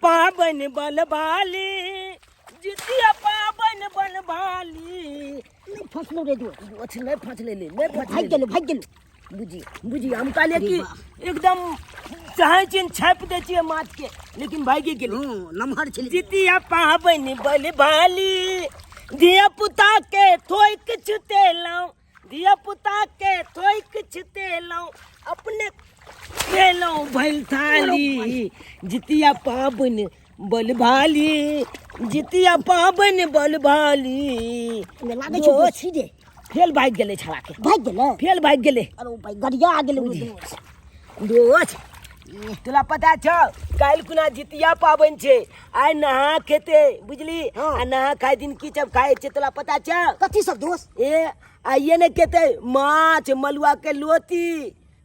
पाबनि बलबाली, जितिया पाबनि बलबाली। नहि फसलो रे जो। अच्छा, नहि फसले ले, नहि फसले। भागि गेलो, भागि गेलो। बुझी बुझी, हम कहलियै कि एकदम चाहै छियै छापि दै छियै माछ के, लेकिन भागि गेलै। हँ, नमहर छलै। जितिया पाबनि बलबाली, धिया पुता के थोइक छुतेलहुँ, धिया पुता के थोइक छुतेलहुँ, अपने खेलहुँ भैल थाली। जितिया पाबनि बलभाली, जितिया पाबनि बलभाली। एहिमे लागै छै दोस्त, छी रे। फेल भागि गेलै छड़ा के। भागि गेलै? फेल भागि गेलै। अरे भाई, गरिया गेलै ओ दोस्त। दोस्त, तोरा पता छौ काल्हि कुना जितिया पाबनि छै? आइ नहा खेते, बुझली? हाँ। आ नहा खाय दिन की सब खाइ छै, तोरा पता छौ? कथी सब दोस्त? ए, आइए ने खेते माछ मलुआ के लोती,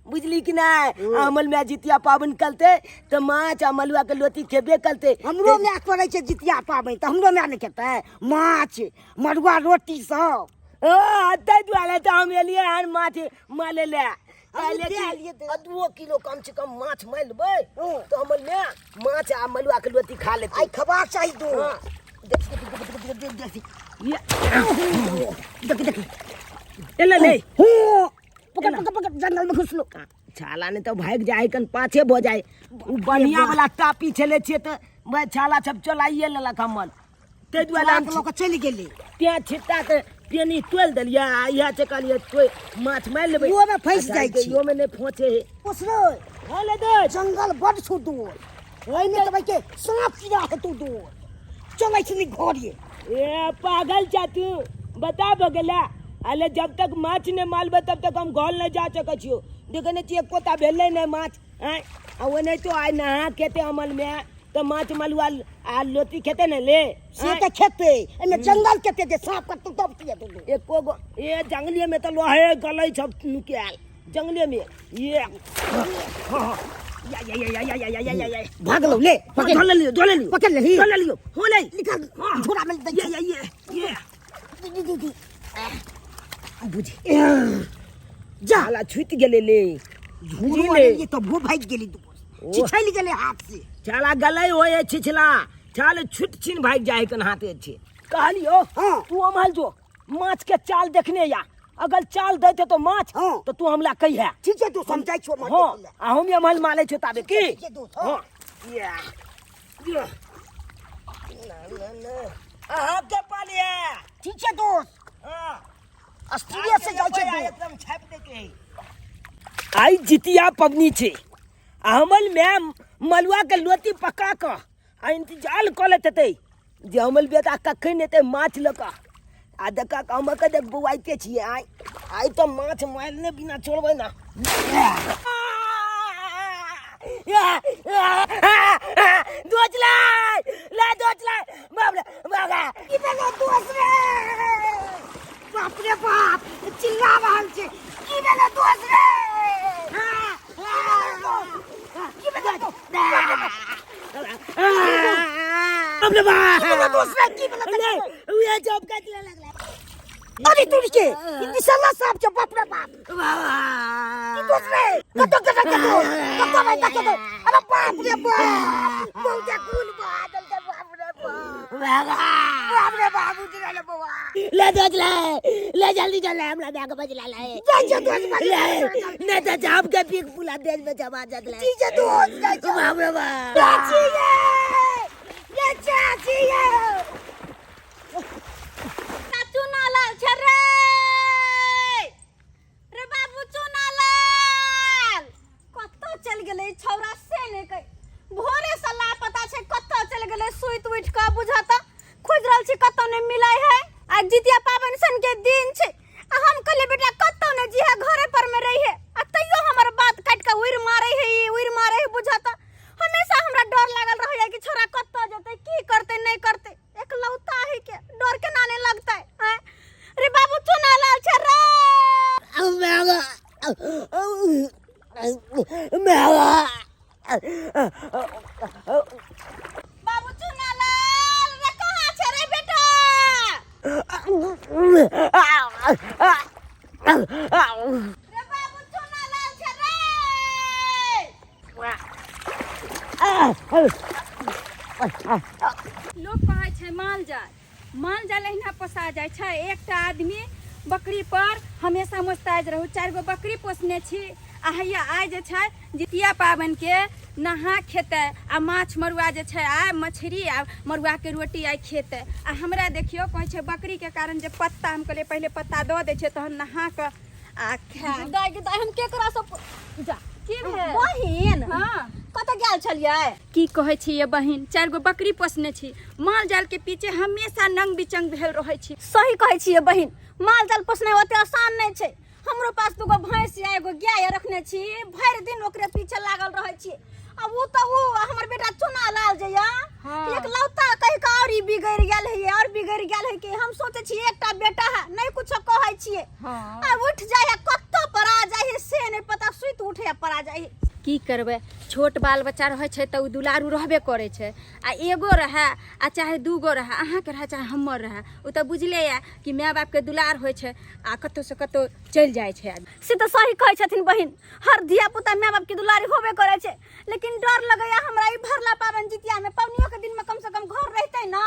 बुझली कि नहि? अमल में जितिया पाबनि करते तऽ माछ आ मलुआ के लोती खेबे करते। हमरो माय करै छै जितिया पाबनि, तऽ हमरो माय ने खेतै माछ मड़ुआ रोटी सब? हँ, ताहि दुआरे तऽ हम एलियै हन माछ मारै लए। कहलियै दे कि एलियै तऽ। 2 किलो कम से कम माछ मारि लेबै तऽ हमर माय माछ आ मलुआ के लोती खा लेतै। आइ खबाक चाही दो। हाँ। देख देख देख देख देख देख। ये, देख देख। एलै ले। हो, पकड़ पकड़ पकड़, जंगल में घुसलो। छाला ने तऽ भागि जाइ कन पाछे भऽ जाइ। ओ बढ़िया वाला टापी छलै छियै तऽ वएह छाला सब चलाइए लेलक हमर, ताहि दुआरे हम लऽ कऽ चलि गेलै। तेँ छिट्टा के पेनी तोलि देलियै आ इएह छै, कहलियै तोइ माछ मारि लेबै। इहोमे फँसि जाइ छै। इहोमे नहि फँसे है। पोसरो। हँ, ले दे। जंगल बड छौ दूर, ओहिमे तऽ भाई के साँप कीड़ा हेतौ दूर। चलै छै नी घरे। ए पागल छा तू, बता भऽ गेला? अरे जब तक माछ नहि मारबै तब तक हम घर नहि जा सकै छियौ। देखै नहि छियै, एकोटा भेलै नहि माछ। आँय, आ ओनाहितो आइ नहा खेतै अमलमे तऽ माछ मलुआ आ लोती खेतै ने ले। से आँय? तऽ खेतै, एहिमे जंगल कते जे साँप कतौ तब किया दुनू। एको गो ए जंगले में तऽ लोहे गलै सब नुकायल जंगले में। ये हाँ हाँ, या या या या या या या या या। भागलौ ले। हाँ, धऽ लेलियौ, धऽ लेलियौ। पकड़ लेलही? धऽ लेलियौ, हो ले। निकाल। हाँ। झोरा में दै। ये ये ये ये। दी दी दी। बुझी। जा। साला छुटि गेलै ले। झोरो बुझी ले। आनलियै तबो भागि गेली दोस्त। ओ। छिछलि गेलै हाथ से। छाला गलै होए छिछला, छाल छुट छिन भागि जाइ कन हाथे छै। कहलियो। हाँ। तू अमहल जो माछ के चाल देखने या, अगर चाल देते तो माछ हाँ। तो तू हमला कही है। ठीक छै दोस्त, हम जाइ छियौ माछ हाँ। देखै लए। आ हम अमहल मारै छौ ताबे की। ठीक छै दोस्त, हाँ। हाँ। या या, ना ना ना, अहाँ के पालिए। ठीक छै दोस्त। हाँ। स्थिरे से जाइ छै दोस्त। एकदम छापि दे के। आइ जितिया पबनी छै आ हमर मैम मलुआ के लोती पका कऽ आ इंतजार कऽ लैत हेतै जे हमर बेटा कखन एतै माछ लऽ कऽ। आ देखा हम के देख बौआइते छियै, आइ आइ तऽ माछ मारने बिना छोड़बै ना। दोस्त ले ले, दोस्त ले, बाप रे बाप रे। की भेलो दोस्त रे? बाप रे बाप, चिल्ला रहल छै। की भेलो दोस्त रे? की भेलो दोस्त? बाप रे बाप। की भेलो दोस्त रे? की भेलो? नहीं, उहे जब काटले लगले। अरे तुर के ई विशाला साहब छै, बाप रे बाप। की दोस्त रे, कतो कतो कतो कतो रे कतो? अरे बाप रे बाप, बहुत खून बहा देलकै, बाप रे बाप, बाप रे बाप, उठ रहले बौआ। ले दोस्त ले ले, जल्दी चल ले, हमरा बैग बजला ले। जाइ छै दोस्त, बजला। ले, नहीं तो जाम के पीक पुला देश में जमा जत ले। ठीक छै दोस्त, जाइ छै। बाप रे बाप। चाची ये, ये चाची ये। चुना लाल छै रे, रे बाबू चुना लाल कतऽ चलि गेलै ई छौड़ा से नहि कहि। भोरे से लापता छै, कतऽ चलि गेलै? सुति उठि कऽ बुझत खोजि रहल छी, कतऽ नहि मिलै है। आ जितिया पाबनि सन के दिन छै आ हम कहलियै बेटा कतौ नहि जिहे, घरे पर में रहिहे, आ तैयो हमर बात काटि कऽ उड़ि मारै है ई, उड़ि मारै है। बुझत हमेशा हमरा डर लागल रहैया। लोक कहै छै माल जाल माल जाल अहिना पोसा जाइ छै। एकटा आदमी बकरी पर हमेशा मोस्ताज रहू। 4 गो बकरी पोसने छी आ हैया आइ जे छै जितिया पाबनिके नहा खेतै आ माछ मरुआ जे छै आइ मछरी आ मरुआके रोटी आइ खेतै। आ हमरा देखियौ कहै छै बकरीके कारण जे पत्ता, हम कहलियै पहिले पत्ता दऽ दै छियै तहन नहा कऽ आ खायब। दाइ के दाइ, हम केकरा सब जा की भेल बहिन? हाँ। कतऽ गेल छलियै? की कहै छी ये बहिन, 4 गो बकरी पोसने छी, माल जाल के पीछे हमेशा नंग बिचंग भेल रहै छी। सही कहै छियै बहिन, माल जाल पोसनाइ ओते आसान नहि छै। हमरो पास 2 गो भैंस या एगो गाय रखने छी, भरि दिन ओकरे पीछे लागल रहै छी। आ उ तऽ उ हमर बेटा चुना लाल जे या एक लौता कहि कऽ और ई बिगड़ि गेल है, और बिगड़ि गेल है कि हम सोचै छी एकटा बेटा है, नहि कुछो कहै छियै। आ उठि जाइ है कतऽ पड़ा जाइ है से नहि पता, सुति उठे है पड़ा जाइ है। की करबै, छोट बाल बच्चा रहै छै तऽ ओ दुलारू रहबे करै छै। आ एगो रहए आ चाहे 2 गो रहए, अहाँके रहए चाहे हमर रहए, ओ तऽ बुझले यऽ कि माय बापके दुलार होइ छै आ कतहुसँ कतहु चलि जाइ छै आदमी। से तऽ सही कहै छथिन बहिन, हर धिया पुता माय बाप के दुलारी होबे करै छै, लेकिन डर लगैया हमरा ई भरला पाबनि जितिया में। पबनियो के दिन में कम से कम घर रहते ना,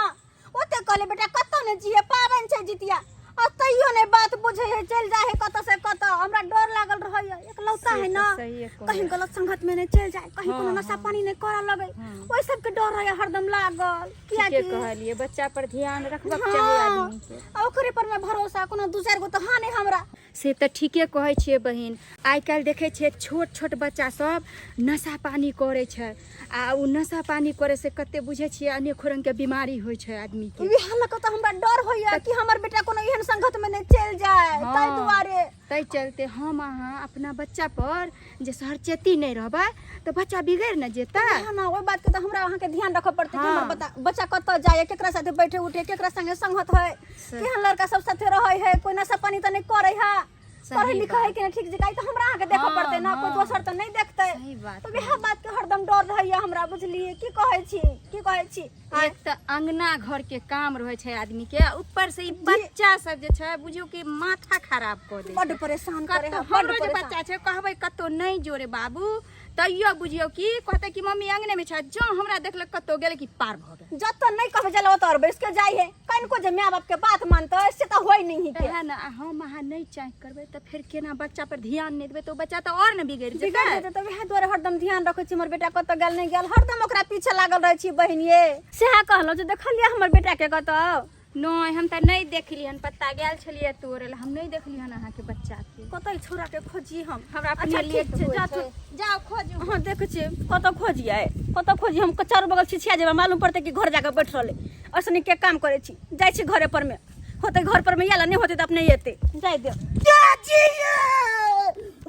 ओते कहले बेटा कतौ ने जिए, पाबनि छै जितिया, आ तैयो नहीं बात बुझे है, चलि जाए है कतऽ से कतऽ। हमरा डर लागल रहैया, एकलौता है ना, सहिए कहलियै। कहीं गलत संगत में नहीं चलि जाए, कहीं कोनो नशा पानी नहीं करऽ लगे, ओहि सबके डर रहैया हरदम लागल। ठीके कियाकि कहलियै, बच्चा पर ध्यान रखबाक चाही आदमी के। आ ओकरे पर में भरोसा, कोनो 2-4 गो तऽ हाँ नहीं हमरा। से तऽ ठीके कहै छियै बहिन, आइ काल्हि देखै छियै छोट छोट बच्चा सब नशा पानी करै छै आ ओ नशा पानी करै से कते बुझै छियै अनेको रंगके बीमारी होइ छै आदमीके। इएह लऽ कऽ तऽ हमरा डर होइया कि हमर बेटा कोनो एहन संगत में नहि चलि जाए, ताहि दुआरे। ताहि चलते हम अहाँ अपना बच्चा पर जे सहरचेती नहि रहबै तऽ बच्चा बिगड़ि ने जेतै। हाँ ना, ओहि बात के तऽ हमरा अहाँके ध्यान रखऽ पड़तै कि हमर बच्चा कतऽ जाए, केकरा साथे बैठे उठे, केकरा संगे संगत है, केहन लड़का सब साथे रहै है, कोई नशा पानी तऽ नहि करै है, पढ़ै लिखै है कि नहि ठीक जकाँ, ई तऽ हमरा अहाँके देखऽ पड़तै ना, कोई दोसर तऽ नहि देखतै। सही बात। तऽ वएह बात के हरदम डर रहैया हमरा, बुझलियै? की कहै छी, की कहै छी? एक तऽ अंगना घर के काम रहै छै आदमी के, ऊपर से ई बच्चा सब जे छै बुझियौ कि माथा खराब कऽ दै बड्ड छै। परेशान करे कतौ है, बड्ड हमरो जे परेशान। बच्चा छै, कहबै कतौ नहि जोरे बाबू, तैयो बुझियौ कि कहतै कि मम्मी अंगने में छै, जँ हमरा देखलक कतौ गेलै कि पार भऽ गेल। जतऽ नहि कहबै जाला ओतऽ और बैस के जाइ है, कनिको जे माय बाप के बात मानतै से तऽ होइ नहीं है के। तेहन आ हम अहाँ नहि चाह करबै तऽ फेर केना बच्चा पर ध्यान नहि देबै तऽ ओ बच्चा तऽ और ने बिगड़ि बिगड़ि जेतै। जेतै तऽ वएह दुआरे हरदम ध्यान रखै छी हमर बेटा कतऽ गेल नहि गेल, हरदम ओकरा पीछे लागल रहै छी बहिन ये। सएह कहलहुँ जे देखलियै हमर बेटा के कतऽ? नहि, हम तऽ नहि देखली हन, पत्ता गेल छलियै तोड़ै लए, हम नहि देखली हन अहाँके बच्चा के। कतऽ ई छौड़ा के खोजी हम? हमरा अपने अच्छा, लेट ठीक छै, होइ जा छै। तू। जाउ खोजू। हाँ देखै छियै कतऽ खोजियै, कतऽ खोजी हम, चारू बगल छिछिया जेबै, मालूम पड़तै कि घर जाके बैठ रहलै। ऐसे के काम करै छी, जाइ छी घरे पर में, होतै घर पर में आयल, नहि होतै तऽ अपने एतै, जाइ देब। चाची ये!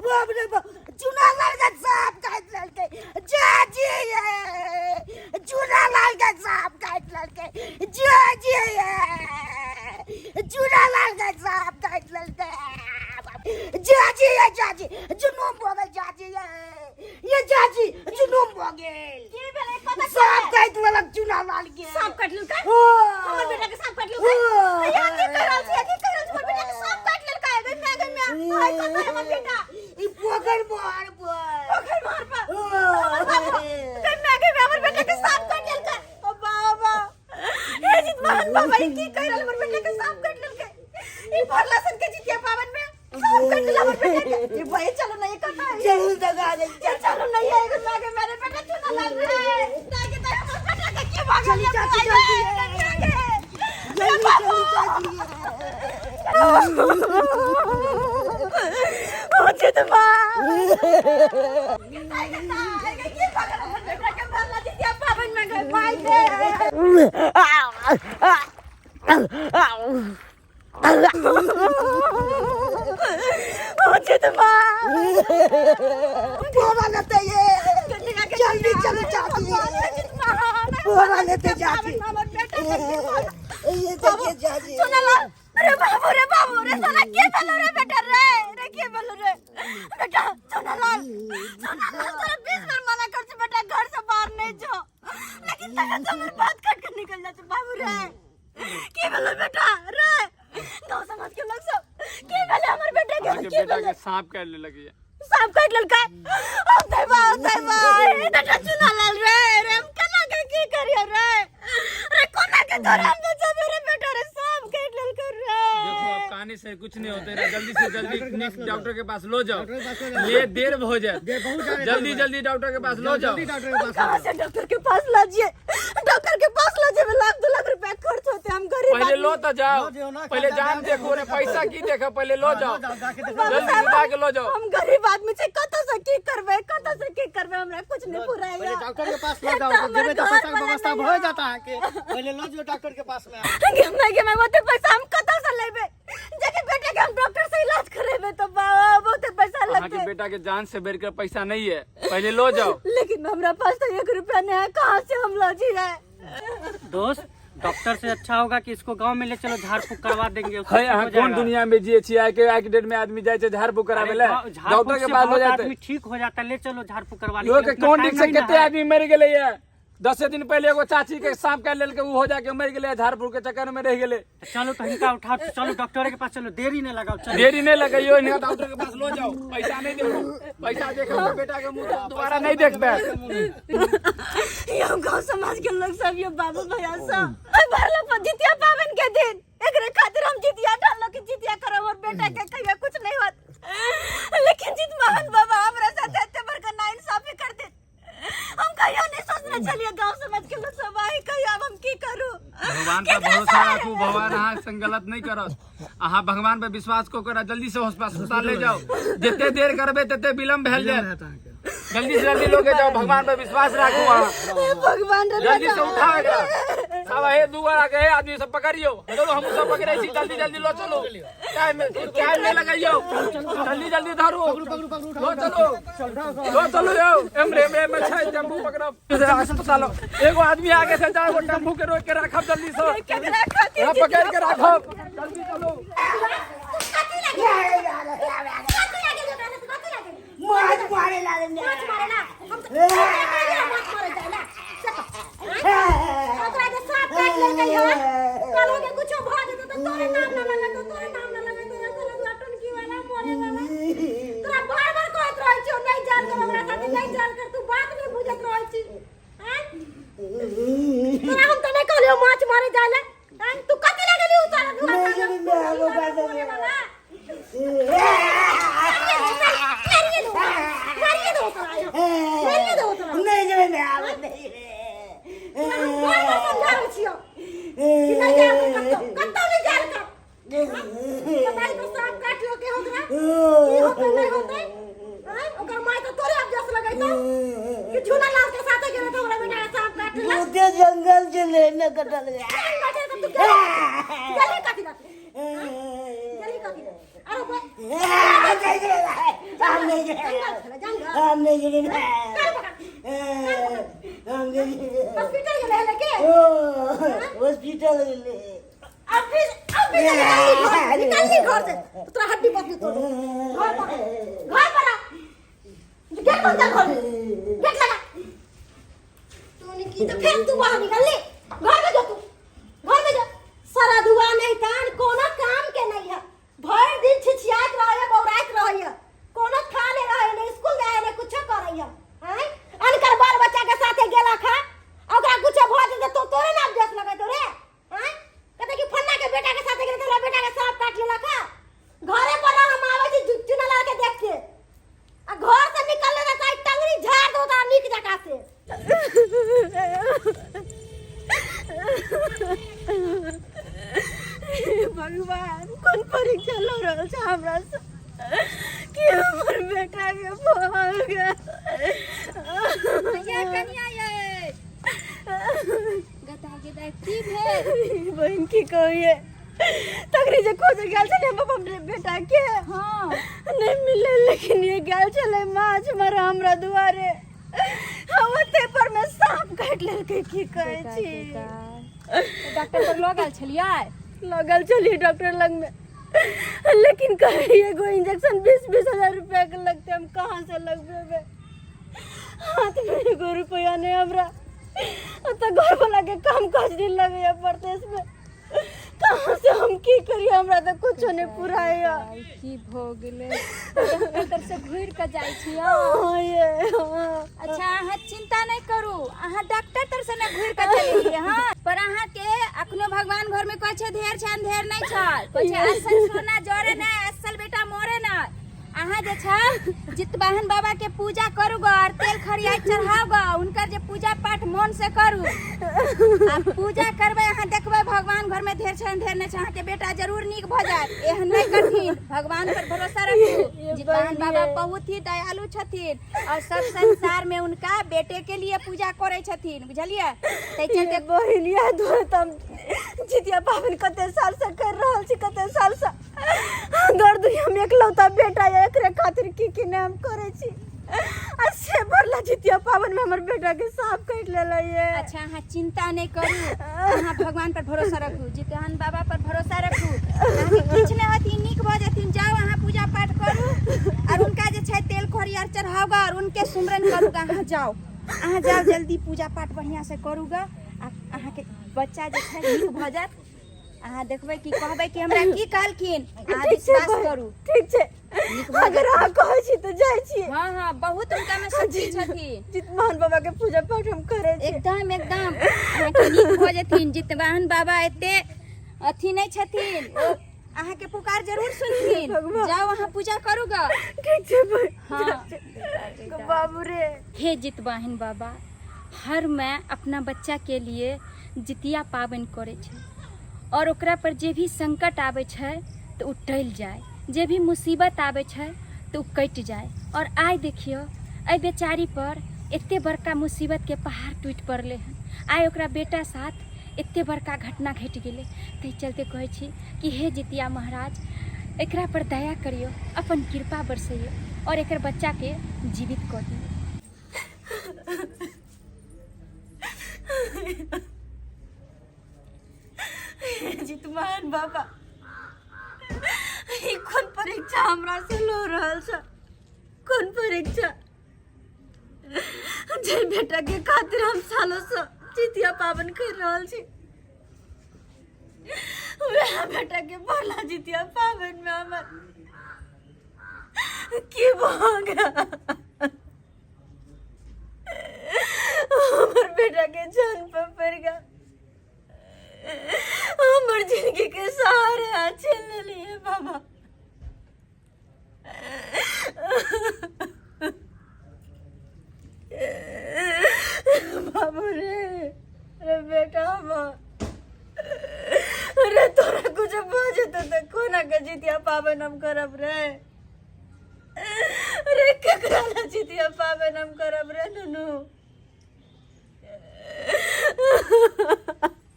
बाप रे बाप, चूना लाल के सांप काटि लेलकै। चाची ये! चूना लाल के सांप काटि लेलकै। चाची ये! चूना लाल के सांप काटि लेलकै। चाची ये, चाची जुनून भऽ गेल। चाची ये, ये चाची जुनून भऽ गेल। की भेलै? कतऽ? सांप काटि लेलक चूना लाल के। सांप काटि लेलकै? ओ! हमर बेटा के सांप काटि लेलकै? अरे की कहि रहल छी, की कहि रहल छी? हमर बेटा के सांप काटि लेलकै? गै माय, गै माय, हाय कतऽ है हमर बेटा? ई पोखरि मार पर। पोखरि मार पर? हमर बाबू, गै माय, गै माय, हमर बेटा के सांप काटि लेलकै। ओ बाबा, हे जीत मोहन बाबा, ई की कहि रहल? हमर बेटा के सांप काटि लेलकै? ई भरला सन के जितिया पावन में सांप काटि लेलक हमर बेटा के। ई भाई चलो नहीं कतऽ है? चलू दगा दे। ये चलो नहीं है गै माय, गै मेरे बेटा चुना लाल रे दाई के दाई, हमर बेटा के की भऽ गेल? चली चाची, जल्दी। जल्दी चलू चाची। ओ जितमा दाई के दाई, की भऽ गेल हमर बेटा के भरला जितिया पावन में? गै माय गे। ओ जितमा बोरा लेते ये, जल्दी चलो चाची, बोरा लेते चाची। ये देखिए चाची। सुनला रे बाबू, रे बाबू रे, साला के भेलो रे बेटा रे, रे के भेलो रे बेटा? सोनालाल, सोनालाल, तोरा 20 बार मना कर छी बेटा घर से बाहर नहीं जो, लेकिन तखन तो हमर बात काट के निकल जाय छै। बाबू रे, के भेलो बेटा रे? गांव समाज के लोग सब, के भेले हमर बेटा के? अहाँके के बेटा भेले? के सांप काटि लेलक ये। सांप काटि लेलकै? ओ दैबा, ओ दैबा, ए बेटा चुनालाल रे, रे हम केना के की करियो रे? के तोरा हम बचाबे रे बेटा रे सांप काट लेलकै रे। देखो अब कहानी से कुछ नहीं होते रे, जल्दी से जल्दी निक डॉक्टर के पास लो जाओ, ले देर हो जाए, जल्दी जल्दी डॉक्टर के पास लो जाओ। कहाँ से डॉक्टर के पास लाजिए, डॉक्टर के पास लाजिए में लाख दो लाख रुपया खर्च होते, हम गरीब पहले आदमी। लो तो जाओ, पहले जान देखो रे, पैसा की देखो, पहले लो जाओ, बाबू जल्दी साहब, से जाके लो जाओ। हम गरीब आदमी छे, कतौ से की करबै, कतौ से की करबै, हमरा कुछ नहीं पुराया। पहले डॉक्टर के पास लो जाओ, जेबे तो पैसा के व्यवस्था हो जाता है कि पहले लो जो डॉक्टर के पास में। गे मैं ओते पैसा हम कतौ से लेबै, जेके बेटा के हम डॉक्टर से इलाज करेबै तो बाबा बहुते पैसा अहाँ के लगतै। बेटा के जान से बढ़कर पैसा नहीं है, पहले लो जाओ। लेकिन हमरा पास तो 1 रुपया नहीं है, कहाँ से हम लो जी है। दोस्त डॉक्टर से अच्छा होगा कि इसको गांव में ले चलो, झाड़ फूक करवा देंगे उसको, है ठीक अहाँ हो कोन जाएगा। दुनिया में जिए छी, आइ के डेट में आदमी जाइ छै झाड़ फूक कराबै अरे ले, झाड़ डॉक्टर फूक के से पास हो बहुत जाते। आदमी ठीक हो जाता है, ले चलो झाड़ फूक करवाने लोग के के लिए, कोन उतना डिक से टाइम नहीं कते ना है। आदमी मरि गेलै ये, 10 दिन पहले एगो चाची के सांप काटि लेलकै, उ हो जाके मरि गेलै, झाड़ फूक के चक्कर में रहि गेलै। चलो तो हिनका उठाओ, चलो डॉक्टर के पास चलो, देरी नहीं लगाओ, चलो। देरी नहीं लगैयो, हिनका डॉक्टर के पास लो जाओ, पैसा नहीं देखो, पैसा देखो तो बेटा के मुंह तो दोबारा नहीं देख पाए। यो गांव समाज के लोग सब, यो बाबू भैया सब भरला पर जितिया पावन के दिन एकरे खातिर हम जितिया ठानलो कि जितिया करब और बेटा के कहिया कुछ नहीं होत, लेकिन जीत मोहन बाबा हमरा साथ एते बड़का नाइंसाफी कर दे, हम कहियो नहीं सोचने छलिए। गांव समाज के लोग सब आई कहियो अब हम की करू। भगवान पर भरोसा राखू, भगवान अहाँ संग गलत नहीं करत, अहाँ भगवान पर विश्वास को कर, जल्दी से अस्पताल ले जाओ, जते देर करबे तते विलम्ब भेल जायत, जल्दी से जल्दी लोगे जाओ, भगवान पर विश्वास राखू अहाँ। भगवान रे जल्दी से उठाओ एकरा। सब हे दू गोरा के हे आदमी सब पकड़ियो, चलो हम सब पकड़े छी, जल्दी जल्दी लो चलो, टाइम नहीं लगाइयो, जल्दी जल्दी धरो, लो चलो, लो चलो यो, एमरे एमरे में छै टेम्पू पकड़ब अस्पताल, एगो आदमी आगे से जाओ, टेम्पू के रोक के राखब जल्दी से, केकरा खातिर हाँ, पकड़ के राखब जल्दी चलो। माछ मारे ला माछ मारे ला, हम तो माछ मारे जाए ला। ओकरा के सांप काट लेलकै हन, कल हो के कुछो भ जेतौ त तोरे नाम न लगतौ, तोरे नाम न लगतौ, तोरा तोरा लटुनकी वाला मरे वाला। तोरा बार बार कहैत रहै छियौ नहीं जाल कर हमरा साथे, नहीं जाल कर, तू बात नहीं बुझैत रहै छी। आँय? तोरा हम त नहीं कहलियौ माछ मारे जाए ला, आँय? तू कथी लए गेली उ सारा दुआर नहीं गेली, मैं आबो बाजार में। मरे वाला। नहीं जेबै मैं आबो नहीं। बहुते जंगल छै ने कटल हम नहीं जेबै, हम नहीं जेबै। हॉस्पिटल गेलै हले के? हॉस्पिटल गेलै। अब भी अब भी निकल ली घर से, तोरा हड्डी पतली तोड़। घर पर घर पर आ, गेट बंद कर, घर में गेट लगा। तूने की तो फिर तू बाहर निकल ले, घर में जा, तू घर में जा। सारा धुआ नहीं तान कोनो काम के नहीं है, भर दिन छिछियात रहे बौरात रहे, कोनो खा ले रहे नहीं, स्कूल जाए नहीं, कुछो करे है। हैं अनकर बाल बच्चा के साथे गेला खा, ओकरा कुछो भ जेतै तो तोरे नाम देख लगैतो रे। हैं कहते कि फन्ना के बेटा के साथे गेलै तोरा बेटा के सांप काट लेलक हा। घरे पर रह, हम आबै छी चुना लाल के देख के, आ घर से निकलले त ताई टंगरी झाड़ दो तोरा नीक जकाँ से। भगवान कोन परीक्षा ल रहल छै हमरा से कि हमर बेटा के भऽ गेल। ये कनिया ये गता के दाइ की भेल बहिन की कहिए, तकरी जे खोजे गेल छलै हम अपन बेटा के, हाँ नहीं मिले, लेकिन ये गेल छलै माछ मारे हमरा दुआरे, हम ओते पर में सांप काटि लेलकै। की कहै छी, डॉक्टर पर लऽ गेल छलियै? लगल छलियै डॉक्टर लग में, लेकिन कहे एगो इंजेक्शन 20-20 हजार रुपया के लगते, हम कहाँ से लगबेबै? हाथ में एगो रुपया नहीं हमरा, तो घर वाला के काम काज नहीं लगैया परदेश में, कहाँ से हम की करिए, हमरा तऽ कुछो नहि पुराइया। की भऽ गेलै? डॉक्टर से घुरि कऽ जाइ छी? हाँ ये हाँ। अच्छा, अहाँ चिंता नहि करू, अहाँ डॉक्टर तर से ने घुरि कऽ चलि एलियै। हँ, पर अहाँके अखनो भगवान घर में कहै छै ढेर छै अंधेर नहि छै, कहै छै असल सोना जरे नहि, असल बेटा मरे नहि। अहाँ जे छै जितवाहन बाबा के पूजा करू गो और तेल खरियाइ चढ़ाउ गो, हुनकर जे पूजा पाठ मन से करू आ पूजा करबै, अहाँ देखबै भगवान घर में ढेर छै अंधेर नहि छै, अहाँके बेटा जरूर नीक भऽ जायत। एहन नहि करथिन, भगवान पर भरोसा रखू। जितवाहन बाबा बहुत ही दयालु छथिन और सब संसार में उनका बेटे के लिए पूजा करै छथिन, बुझलियै? ताहि चलते बहिन, याद हो त हम जितिया पाबनि कते साल से कर रहल छी, कते साल से दर दुनिया में एकलौता बेटा है, एकरे खातिर की की नहीं हम करै छी, आ से भरला जितिया पाबनि में हमर बेटा के सांप काटि लेले ये। अच्छा, अहाँ चिंता नहीं करू, अहाँ भगवान पर भरोसा रखू, जितवाहन बाबा पर भरोसा रखू, अहाँके किछु नहि होत, ई नीक भऽ जेथिन। जाउ, अहाँ पूजा पाठ करू और उनका जे छै तेल खोरी आर चढ़ाउ गा और उनके सुमरन करू गा। अहाँ जाउ, अहाँ जाउ, जल्दी पूजा पाठ बढ़िया से करू गा आ अहाँके बच्चा जे छै नीक भऽ जायत। अहाँ देखबै कि कहबै कि हमरा की कहलखिन। अहाँ ठीक छै विश्वास बहिन, करू। ठीक छै, अगर अहाँ कहै छी तऽ जाइ छी। हँ हँ, बहुत हुनका में शक्ति छथिन। जितवाहन बाबा के पूजा पाठ हम करै छी। एकदम एकदम, अहाँके नीक भऽ जेथिन। जितवाहन बाबा एते अथी नहि छथिन, ओ अहाँके पुकार जरूर सुनथिन। भगवान। जाउ, अहाँ पूजा करू ग। ठीक छै बहिन। हाँ। बाबू रे। हे जितवाहन बाबा, हर माय अपना बच्चा के लिए जितिया पाबनि करै छै और ओकरा पर जे भी संकट आबै छै तऽ ओ टलि जाय, जे भी मुसीबत आबै छै तऽ ओ कटि जाय। और आइ देखियौ, एहि बेचारी पर एते बड़का मुसीबत के पहाड़ टूटि पड़लै हन। आइ ओकरा बेटा साथ एते बड़का घटना घटि गेलै। ताहि चलते कहै छी कि हे जितिया महाराज, एकरा पर दया करियौ, अपन कृपा बरसैयौ और एकर बच्चा के जीवित कऽ दियौ। जितवाहन बाबा, ई कोन परीक्षा हमरा से लो रहल छ? कोन परीक्षा? जे बेटा के खातिर हम सालों से जितिया पाबनि कर रहल छी, वएह बेटा के भला जितिया पाबनि में हमर की भऽ गेल? हमर बेटा के जान पर पड़ गया, हमर जिंदगी के सहारे आ छीन लेलिए बाबा। बाबू रे, अरे बेटा हमर, अरे तोरा कुछ भऽ जेतौ तऽ कोना के जितिया पाबनि हम करब रे? अरे केकरा ला जितिया पाबनि हम करब रे नुनू?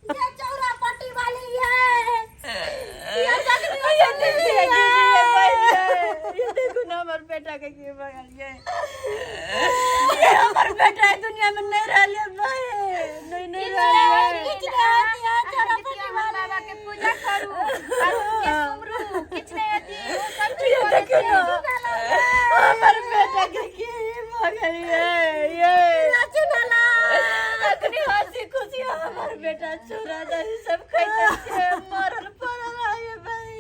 ये चौरा पट्टी वाली है, ये जगनी। ये देखिए, ये बहन, ये देखो ना हमर बेटा के की भऽ गेल। ये हमर बेटा है दुनिया में नहीं रहल ये भाई, नहीं नहीं रहल ये। किछु नहि होती है चौरा पट्टी वाली। बाबा के पूजा करू और उनके सुमरू, किछु नहि होती, ओ सब ठीक ये भऽ देखियो जेतै। ना हमर बेटा के की भऽ गेल। ये अखनी हंसी खुशी हमर बेटा चूड़ा दही सब खाइते छै, मरल पड़ल है ये भाई।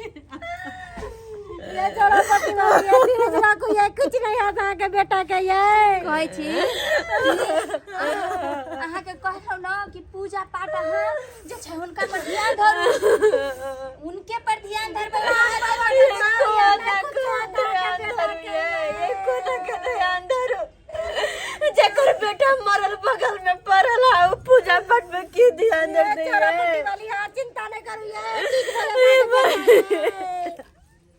ये चौरा पट्टी वाली है, धीरज राखू, ये कुछ नहीं होता अहाँके बेटा के। ये कहै छी अहाँके कहलहुँ ने कि पूजा पाठ अहाँ जे छै हुनका पर ध्यान धरू, उनके पर ध्यान धरबै अहाँ। ये कोना के ध्यान धरू? ये कोना के ध्यान धरू? जेकर बेटा मरल बगल में पड़ल है, उ पूजा पाठ में की ध्यान ये दे? चौरा पट्टी वाली है, चिंता नहीं करू, ये ठीक भऽ जेतै।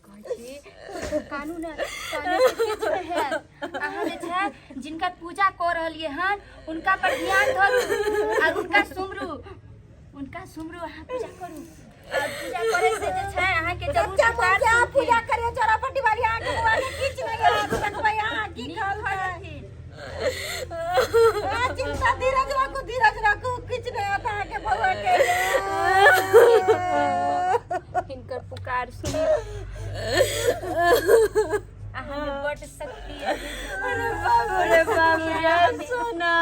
कहै छी कानून कानून से किछु नहि हैत। अहाँ जे छै जिनकर पूजा कऽ रहलियै हन हुनका पर ध्यान धरू आर हुनका सुमरू, हुनका सुमरू, अहाँ पूजा करू आर पूजा करै से जे छै अहाँके जरूर बच्चा पुकार मन से अहाँ सुनथिन। पूजा करियो चौरा पट्टी वाली, अहाँके बौआ के किछु नहीं होत। देखबै अहाँ की नीक कहल भऽ है। जेथिन। अहाँ चिंता धीरज राखू, धीरज राखू, किछु नहीं होत अहाँके बौआ के। हिनकर पुकार सुनियौ, अहाँमे बड्ड शक्ति अछि। अरे बाबू रे, बाबू रे, सोना।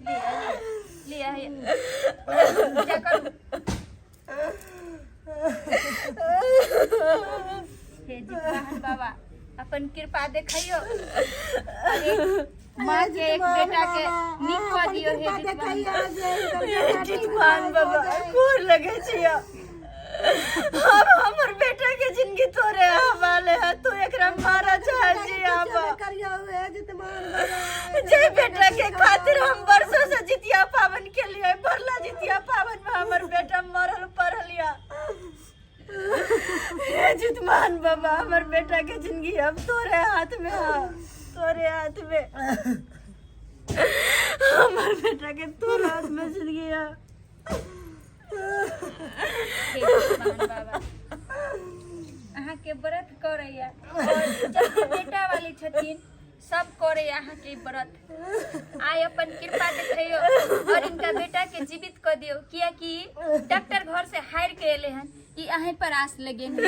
लिअ, लिअ। देखैयो और एक माँ के एक बेटा के नीक कऽ दियौ हे जितवाहन बाबा। जितमान बाबा गोर लगे छिया। हम हमर बेटा के जिंदगी तोरे हवाले है, तू एकरा मारा चाहे जियाबा। जे बेटा के खातिर हम बरसों से जितिया पावन के लिए भरला जितिया पावन में हमर बेटा मरल पड़ल या। हे जितमान बाबा, हमर बेटा के जिंदगी अब तोरे हाथ में है, तोरे हाथ में। हमर बेटा के तोरे हाथ में जिंदगी है। हे जितवाहन बाबा, अहाँके व्रत करैया और जते बेटा वाली छथिन सब करैया अहाँके व्रत। आइ अपन कृपा देखैयो और इनका बेटा के जीवित कऽ दियौ, कियाकि डॉक्टर घर से हारि के एले हन, ई अहीं पर आस लगे हन।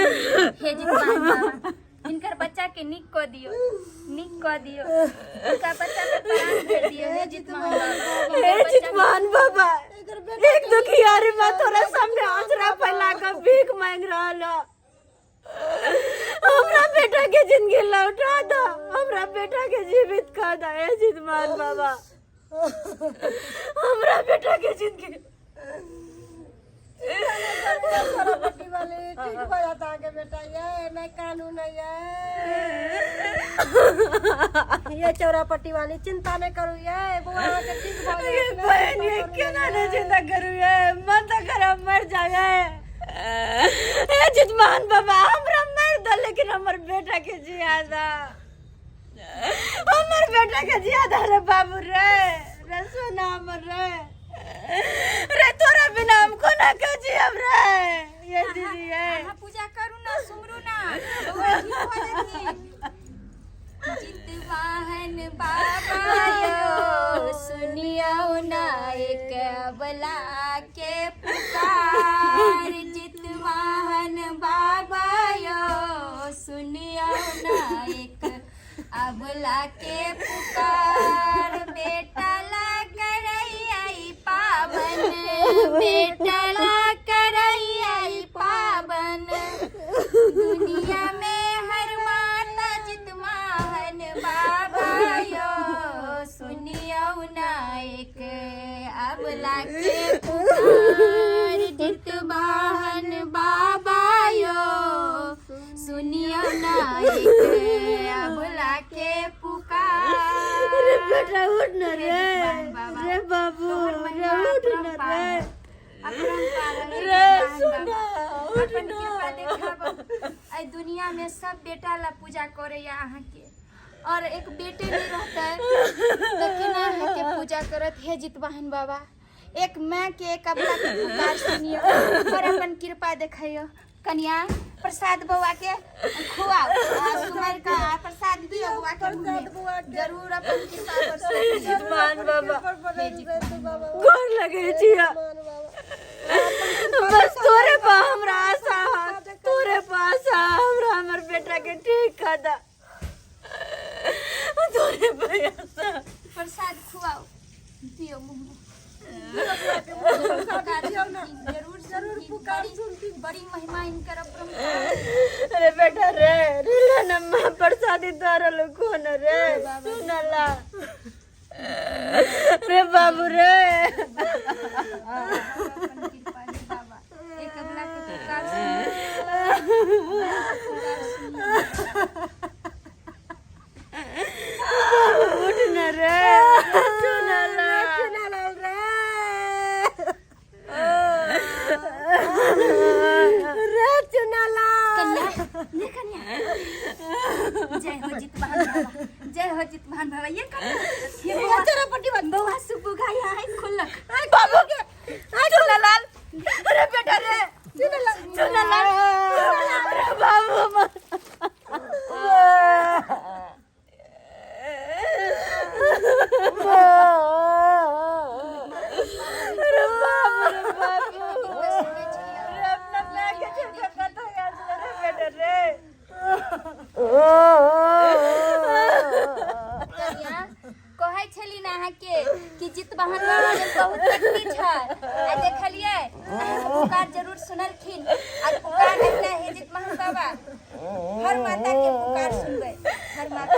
हे जितवाहन बाबा, इनकर बच्चा के नीक कऽ दियौ, नीक कऽ दियौ, इनका बच्चा के प्राण भरि दियौ। हे जितवाहन बाबा, हे जितमान बाबा, एक दुखियारी माँ तोरा सामने आंचरा फैला के भीख मांग रहल है। हमरा बेटा के जिंदगी लौटा दा, हमरा बेटा के जीवित कर दा। हे जितमान बाबा, हमरा बेटा के जिंदगी पट्टी वाले ठीक हो जाता है बेटा, ये नहीं कानून है ये चौरा पट्टी वाली, चिंता नहीं करू, ये बुआ के ठीक हो ये बहन ये केना नहीं चिंता करू, ये मन तो खराब मर जाए। हे जितमान बाबा, हमरा मर दो लेकिन हमर बेटा के जिया दा, हमर बेटा के जिया दा रे बाबू रे, रे सोना हमर रे, रे तोरा बिना हम कोना के जियब रे। ये दीदी ये अहाँ पूजा करू ना, सुमरू ना, बौआ ठीक भऽ जेथिन। जितवाहन बाबा यो सुनियौ ना एक अबला के पुकार। जितवाहन बाबा यो सुनियौ ना एक अबला के पुकार। बेटा ला करैया पावन, बेटा ला करैया पावन, दुनिया में हर माता जितवाहन बाबा यो सुनियौ ना एक अबला के पुकार। जितवाहन बाबा यो सुनियौ ना एक अबला के पुकार। अरे बेटा उठ न रे, रे बाबू रे उठ न रे, रे सुना उठ न। एहि दुनिया में सब बेटा ला पूजा करैया अहाँके, और एक बेटे नहीं रहते तो केना अहाँके पूजा करत। हे जितवाहन बाबा, एक माँ के एक अबला के पुकार सुनियो और अपन कृपा देखैयो। कन्या प्रसाद बौआ के खुआओ, सुमर का प्रसाद दियो बौआ के मुँह में, जरूर अपन कृपा बरसाओ। जितमान बाबा हे जितवाहन बाबा, गोर लगे छिया, बस तोरे पा हमरा आशा है, तोरे पा आशा है, हमरा हमर बेटा के ठीक कर दा, तोरे पा आशा। प्रसाद खुआओ दियो मुँह में। जरूर जरूर पुकार सुनती, बड़ी महिमा इनकर अपरंपार। अरे बेटा रे रे नम्मा प्रसादी दरल कोन रे सुनला रे बाबू रे। अपन कृपा हे बाबा, एक अबला के पुकार सुनियो, पुकार सुनियो। उठ न रे सुनला चुनालाल रे, रे चुनालाल। कन्या ये कन्या, जय हो जितवाहन बाबा, जय हो जितवाहन बाबा। ये कन्या ये बौआ चौरा पट्टी वाली बौआ सुबु गाय आँखि खोलक बाबू के चुनालाल, अरे बेटा रे चुनालाल, अरे बाबू हमर। अरे बाबू रे बाबू, अरे अपना माँ के छोड़ के कतौ गेल छलै रे बेटा रे। कन्या कहै छली ना अहाँके कि जितवाहन बाबा जे बहुत शक्ति छै, आ देखलियै अहाँके पुकार जरूर सुनलखिन। आ पुकार अहिना हे जितवाहन बाबा, हर माता के पुकार सुनबै, हर माता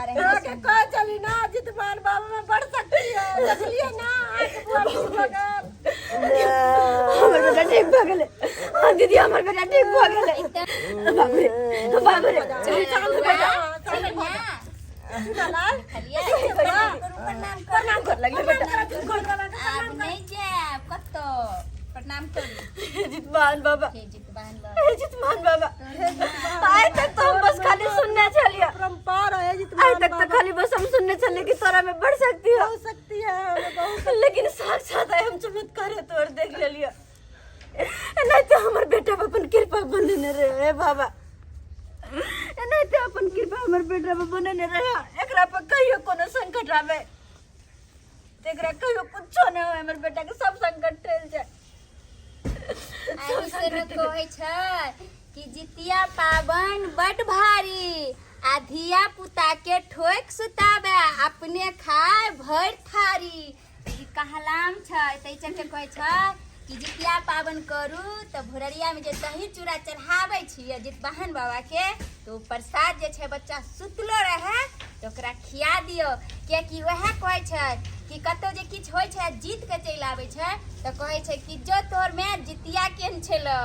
रहे के कह चली ना जितमान बाबा में बढ़ सकती है देखलिए ना आंख बुआ ठीक भऽ गेल। हमर बेटा ठीक भऽ गेलै। हाँ दीदी, हमर बेटा ठीक भऽ गेलै। बाप रे बाप रे, चल बेटा। चुनालाल प्रणाम कर लगले बेटा। आब नहि जायब कतौ, प्रणाम करू। जितमान बाबा। हे जितवान बाबा। हे जितमान बाबा, आइ तक तो हम बस खाली सुनने छलियै। परम्पार है आइ जितमान तक तो खाली बस हम सुनने छलियै कि तोरा में बढ़ सकती हो सकती है हमें बहुत। लेकिन साक्षात आइ हम चमत्कार तोर देख लेलियै। नहीं तो हमर बेटा पर अपन कृपा बनेने रहे। हे बाबा, नहीं तो अपन कृपा हमर बेटा पर बनेने रहे। एकरा पर कहियो कोनो संकट आवे तऽ एकरा कहियो कुछो नहि होय, हमर बेटा के सब संकट टलि जाय। एहि से ने कहै छै कि जितिया पाबनि बड भारी आ धिया पुता के ठोकि सुताबे, अपने खाय भरि थारी। ई कहलाम छै। ताहि चलते कहै छै कि जितिया पाबनि करू तऽ भोररियामे जे दही चूड़ा चढ़ाबै छियै जितवाहन बाबाके, तऽ ओ प्रसाद जे छै, बच्चा सुतलो रहै तऽ ओकरा खिया दियौ, कियाकि वएह कहै छै कि कतौ जे किछु होइ छै आ जीत के चलि आबै छै तऽ कहै छै कि जो तोहर माय जितिया केहन छेलौ।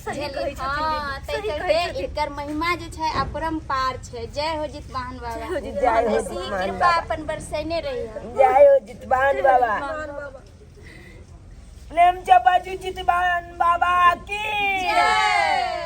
सही कहै छथिन हँ दीदी, ताहि सही कहै चलते छथिन। एकर महिमा जे छै अपरम्पार छै। जय हो जितवाहन बाबा। जय हो ऐसे ही जितवाहन कृपा बाबा। अपन बरसैने रही। जय हो जितवान बाबा। प्रेम से बाजू जितवान बाबा की। जय।